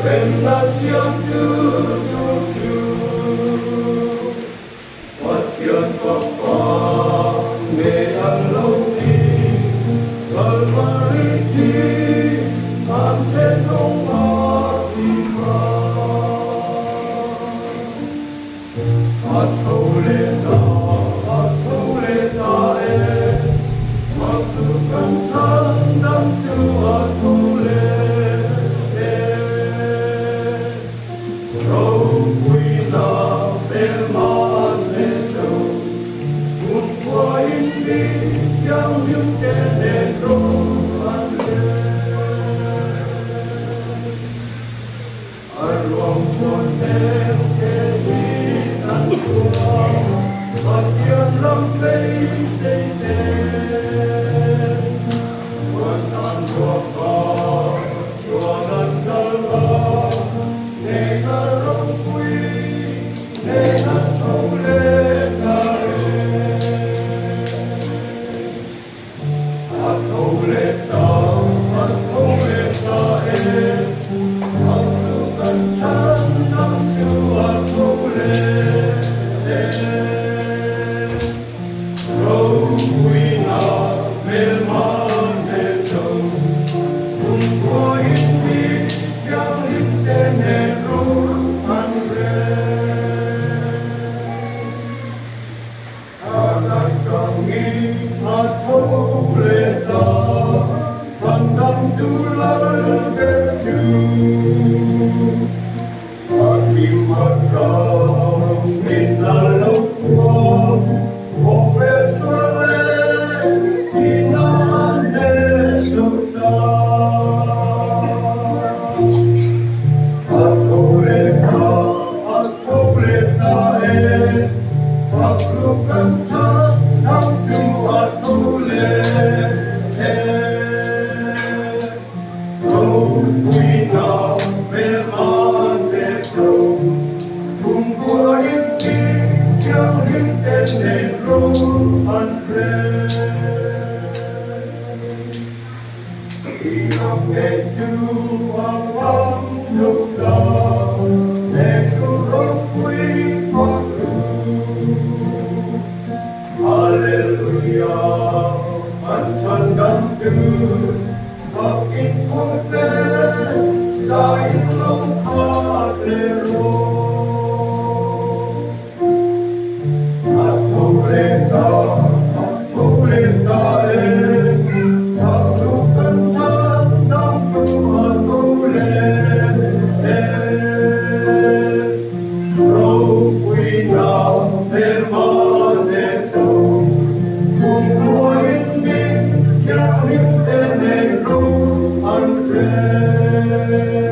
Remna siamtu tur chu Pathian Fapa nge an lo ni? Kalvari thi an che hnung a ti kha. A tho leh ta, a tho leh ta e, Maktu kan chhandamtu a tho leh e. Ropuina hmelma an hne chu, Kumkhua in mi thianghlim te nen ro an rel. A ruang chuan hmel te hi an chhuak, Pathian ram beisei te. Huan ruak ah chuan an kal a, Hnehna ropui hnehna tho leh ta e. A tho leh ta, a tho leh ta e, A hlu kan chhan dang chu a tho leh e. Ropuina hmelma hmel cho, Kumkhua in mi thianghlim te nen ro an rel. Atangin a tho leh ta, Chhandamtu lal ber chu. A hlim atangin a lo chhuak, khawvel sual leh thihna hneh zo ta. A tho leh ta, a tho leh ta e, Pakru kan chak thangtu a tho leh e. Ropuina hmelma te cho, Kumkhua in mi thianghlim te nen ro an rel. A tho leh ta, a tho leh ta e, A thu kan chhan dang chu a tho leh e. Ropuina hmelma leh zo, Kumkhua in mi thianghlim te nen ro an rel.